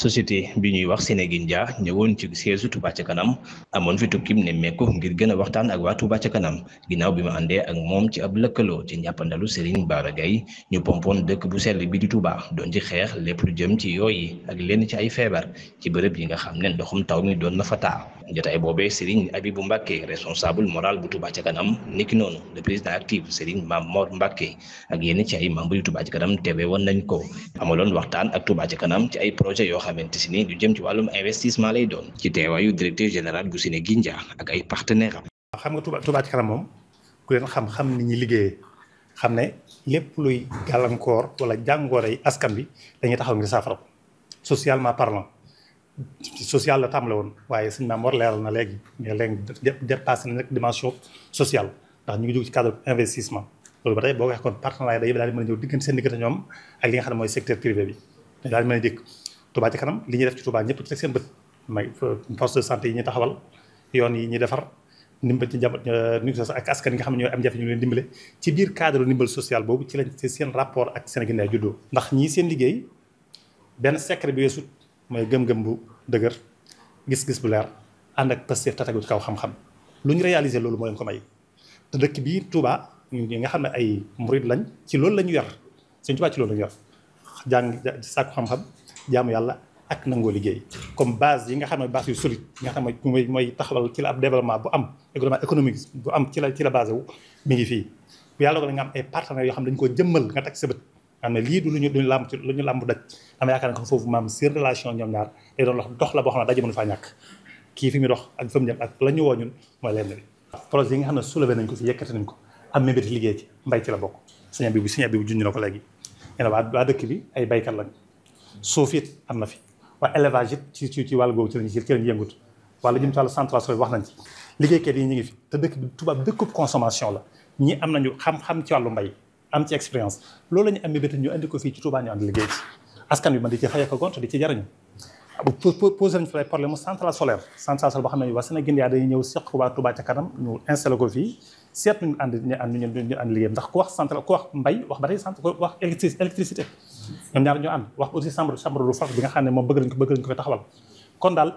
société bi ñuy wax Sénégindia ñëwoon ci siège Touba ca kanam amoon fi tukkim ne mekku ngir gën a waxtaan ak waa Touba ca kanam ginnaaw bi mu àndee ak moom ci ab lëkkaloo ci njàppandalu Serigne Bara Gaye ñu pompoon dëkk bu sell bi di Touba doon ci xeex lépp lu jëm ci yooyu ak lenn ci ay feebar ci bërëb yi nga xam ne ndoxum taw mi doon na fa taa jotaay boobee Serigne Abibou Mbacké responsable moral bu Touba ca kanam niki noonu le président actif Serigne Mame Mor Mbacké ak yenn ci ay membres yu Touba ca kanam teewe woon nañ ko amaloon waxtaan ak Touba ca kanam ci ay projet yoo xamante si ni lu jëm ci wàllum investissement lay doon ci teewaayu directeur général bu Sénégindia ak ay partenaires am. xam nga Touba ca kanam moom ku leen xam ni ñuy liggéeyee xam ne lépp luy gàllankoor wala jàngoor yi askan bi dañuy taxaw ngir saafara ko socialement parlant social la tàmbale woon waaye sëñ Mame Mor leeral na léegi mais léegi dépassé na nag dimension sociale ndax ñu ngi jóg ci cadre investissement loolu ba tey boo ko waxee kon partenariat day daal di mën a ñëw diggante seen diggante ñoom ak li nga xam ne mooy secteur privé bi dañ daal di mën a dikk Touba ca kanam li ñuy def ci Touba ñëpp ci teg seen bët may poste de santé yi ñuy taxawal yoon yi ñuy defar ndimbal ci njaboot ak askan yi nga xam ne ñooy am jafe ñu leen dimbale ci biir cadre ndimbal social boobu ci lañ seen rapport ak Sénégal juddoo ndax ñii seen liggéey benn secret bi weesut mooy gëm-gëm bu dëgër gis-gis bu leer ànd ak Pastef tatagu ci kaw xam-xam lu ñu réaliser loolu moo leen ko may te dëkk bii Touba ñi nga xam ne ay murid lañ ci loolu la ñu yor Sëñ Touba ci loolu la ñu yor jàng sàkku xam-xam jaamu yàlla ak nangoo liggéey comme base yi nga xam ne base yu solide yi nga xam ne mooy taxawal ci la ab développement bu am développement économique bu am ci la base wu mi ngi fii bu yàlla ko nga am ay partenaires yoo xam ne dañu ko jëmmal nga teg sa bët xam ne lii du lu ñu làmb ci lu ñu làmb daj am yaakaar ne ko foofu maam seen relation ñoom ñaar day doon dox la boo xam ne daje mënu faa ñàkk kii fi mu dox ak fa mu jëm ak la ñu woo ñun mooy leen bi projet yi nga xam ne soulevé nañ ko fi yëkkati nañ ko am mébét liggéey ci mbay ci la bokk sëñ bi junj na ko léegi ñene waa dëkk bi ay baykat lañ suuf it am na fi waa élevage it ci wàllu googu ci lañ yëngut wala jëm ci wàllu central sooy wax nañ ci liggéeykat yi ñu ngi fi te dëkk bi tubaab dëkkub consommation la ñi am nañu xam-xam ci wàllu mbay am ci expérience loolu la ñu am mébét ñu andi ko fii ci Touba ñu andi liggéey ci askan bi man di ci xëy ko gont di ci jariñu posé nañ fi ay problème centrale solaire boo xam ne waa Sénégindia dañuy ñëw seq waa Touba ca kanam ñu installé ko fii seet ñu ànd liggéey ndax ku wax centrale ku wax mbay wax ba tey ku wax électricité ñoom ñaar ñoo ànd wax aussi chambre du far bi nga xam ne moom bëgg nañ ko fi taxawal kon daal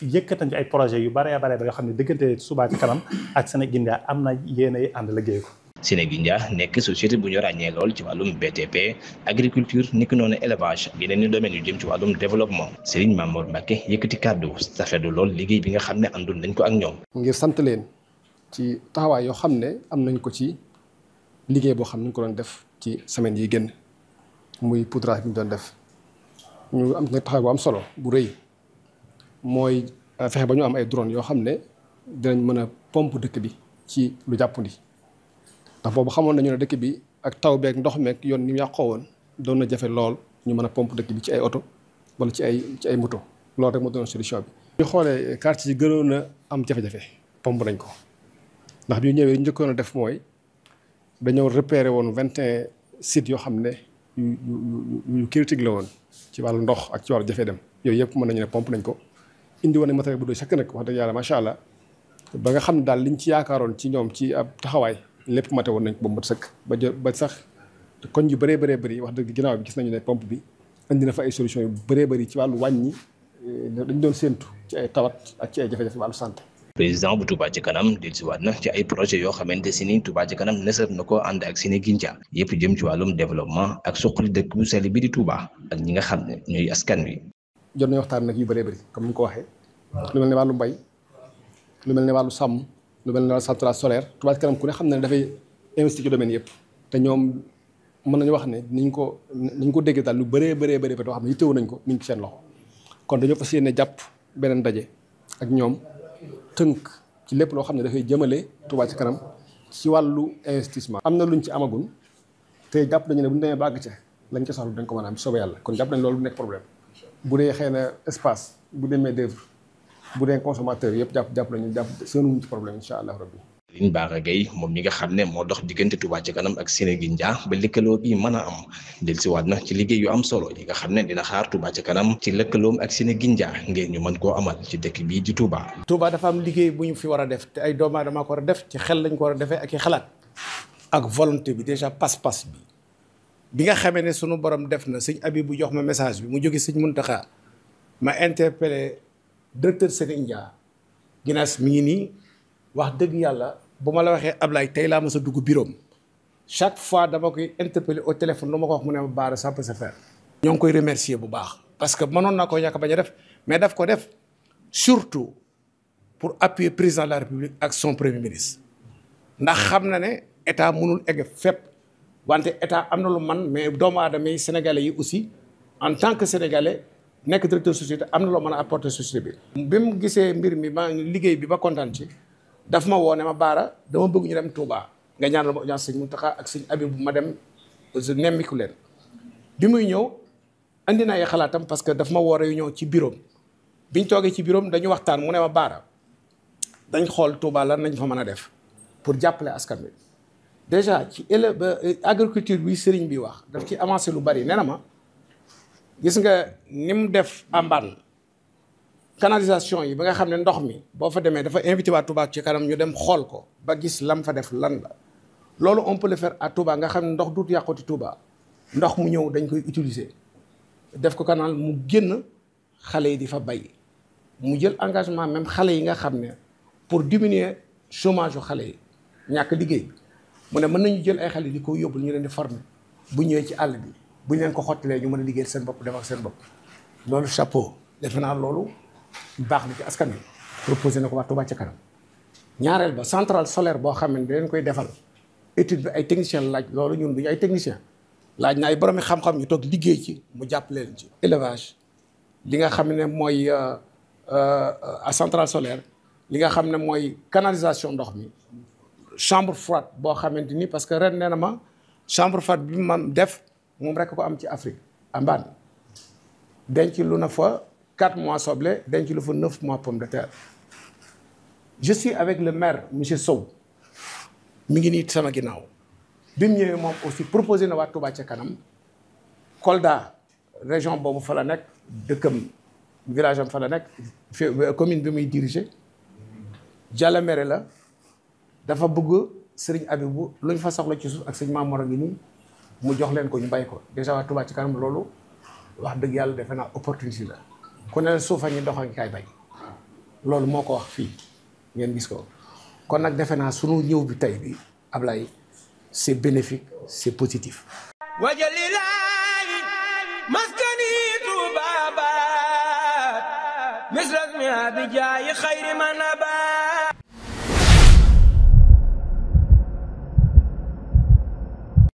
yëkkat nañ ay projet yu bare ba yoo xam ne diggante Touba ca kanam ak Sénégindia am na yéene ànd liggéey ko. Sénégindia nekk société bu ñu ràññee lool ci wàllum BTP agriculture niki noonu élevage ak yeneen i domaines yu jëm ci wàllum développement Serigne Mame Mor Mbacké yëkkati kàddu rafetlu lool liggéey bi nga xam ne àndul nañ ko ak ñoom. ngir sant leen ci taxawaay yoo xam ne am nañ ko ci liggéey boo xam ne ñu ko doon def ci semaine yi génn muy poudrage bi ñu doon def ñu am nag taxawaay bu am solo bu rëy mooy fexe ba ñu am ay drone yoo xam ne dinañ mën a pompe dëkk bi ci lu jàppandi. ndax boobu xamoon nañu ne dëkk bi ak taw beeg ndox meeg yoon ni mu yàqoo woon doon na jafe lool ñu mën a pompe dëkk bi ci ay oto wala ci ay moto loolu rek moo doon solution bi. ñu xoolee quartier yi gënoon a am jafe-jafe pompe nañ ko ndax bi ñu ñëwee njëkkoon a def mooy dañoo repéré woon 21 sites yoo xam ne yu critique la woon ci wàllu ndox ak ci wàllu jafe dem yooyu yëpp mën nañu ne pompe nañ ko indi woon matériel bu doy sakk nag wax dëgg yàlla macha allah ba nga xam ne daal liñ ci yaakaaroon ci ñoom ci ab taxawaay. lépp mate woon nañ ko ba mu mat sëkk ba sax koñ yu bëree bëri wax dëgg ginnaaw bi gis nañu ne pompe bi indi na fa ay solution yu bëree bëri ci wàllu wàññi dañ doon séentu ci ay tawat ak ci ay jafe-jafe wàllu santé. président bu Touba ci kanam dellusiwaat na ci ay projet yoo xamante si ni Touba ci kanam nësër na ko ànd ak Sénégindia yëpp jëm ci wàllum développement ak suqali dëkk bu sell bi di Touba ak ñi nga xam ne ñooy askan wi. jot nañu waxtaan nag yu bëree bëri comme ni ñu ko waxee lu mel ne wàllu mbay lu mel ne wàllu sàmm. lu mel ne centrale solaire Touba ca kanam ku ne xam ne dafay investir ci domaine yëpp te ñoom mën nañu wax ne niñ ko déggee daal lu bëree ba doo xam ne yittewu nañ ko mi ngi ci seen loxo kon dañoo fas yéene jàpp beneen daje ak ñoom tënk ci lépp loo xam ne dafay jëmale Touba ca kanam ci wàllu investissement. am na luñ ci amagun te jàpp nañu ne bu ñu demee ba àgg ca lañ ca soxla dañ ko mën a am soobee yàlla kon jàpp nañ loolu du nekk problème bu dee xëy na espace bu dee main d'œuvre bu dee consommateur yëpp jàpp nañu seenuñ ci problème incha allah rabbi. Serigne Bara Gaye moom mi nga xam ne moo dox diggante Touba ca kanam ak Sénégindia ba lëkkaloo bi mën a am dellusiwaat na ci liggéey yu am solo yi nga xam ne dina xaar Touba ca kanam ci lëkkaloom ak Sénégindia ngir ñu mën koo amal ci dëkk bii di Touba. Touba dafa am liggéey bu ñu fi war a def te ay doomu aadama ko war a def ci xel lañ ko war a defee ak i xalaat ak volonté bi déjà pas-pas bi nga xamee ne sunu borom def na sëñ Abibou jox ma message bi mu jóge sëñ Muntaxa ma interpellé directeur Serigne Dia Guinness mi ngi nii wax dëgg yàlla bu ma la waxee Ablaye tey laa mës a dugg bureau chaque fois dama koy interpellé au téléphone lu ma ko wax mu ne ma Bara ça peut se faire. ñoo ngi koy remercier bu baax parce que mënoon naa ko ñàkk bañ a def mais daf ko def surtout pour appuyer président de la République ak son premier ministre ndax xam na ne état mënul egg fépp wante état am na lu man mais doomu aadama yi sénégalais yi aussi en tant que sénégalais nekk directeur société am na loo mën a apporter société bi. bi mu gisee mbir mi ma liggéey bi ba kontaan ci daf ma woo ne ma Bara dama bëgg ñu dem Touba nga ñaanal ma audience sëñ Mountakha ak sëñ Abib bu ma dem nemmiku leen bi muy ñëw andi na ay xalaatam parce que daf ma woo réunion ci bureau biñ toogee ci bureau dañu waxtaan mu ne ma Bara dañ xool Touba lan nañ fa mën a def pour jàppale askan wi déjà ci agriculture bi sëriñ bi wax daf ci avancé lu bari nee na ma gis nga ni mu def ambaan canalisation yi ba nga xam ne ndox mi boo fa demee dafa invité waa Touba ci kanam ñu dem xool ko ba gis lam fa def lan la loolu on peut le faire à Touba nga xam ne ndox duut yàqoti Touba ndox mu ñëw dañ koy utiliser def ko canal mu génn xale yi di fa bay mu jël engagement même xale yi nga xam ne pour diminuer chômage yu xale yi ñàkk liggéey mu ne mën nañu jël ay xale di ko yóbbul ñu leen di former bu ñëwee ci àll bi bu ñu leen ko xottilee ñu mën a liggéey seen bopp dem ak seen bopp loolu chapeau defe naa loolu baax na ci askan wi proposé na ko waa Touba ca kanam ñaareel ba centrale solaire boo xam ne da leen koy defal étude bi ay technicien laaj loolu ñun duñu ay technicien laaj na ay boromi xam-xam ñu toog liggéey ci mu jàppale leen ci élevage li nga xam ne mooy à centrale solaire li nga xam ne mooy canalisation ndox mi chambre froide boo xamante ni parce que ren nee na ma chambre froide bi man def moom rek ko am ci Afrique ambaan denc lu na fa 4 mois soble denc lu fa 9 mois pomme de terre. Je suis avec le maire monsieur Sow mi ngi nii sama ginnaaw bi mu ñëwee moom aussi proposé na waa Touba ca kanam Kolda région boobu fa la nekk dëkkam village am fa la nekk commune bi muy diriger Jalamere la dafa bëgg Serigne Abibou lu ñu fa soxla ci suuf ak sëñ Maam Mor a ngi nii mu jox leen ko ñu bay ko déjà waa Touba ca kanam loolu wax dëgg yàlla defe naa opportunité la ku ne suufa ñu doxa ngi kay bay loolu moo ko wax fii ngeen gis ko kon nag defe naa sunu ñëw bi tey bi Ablaye c'est bénéfique c'est positif wajalilaayi maskani Tuubaa baat misras mi abijaayi xayri man abaat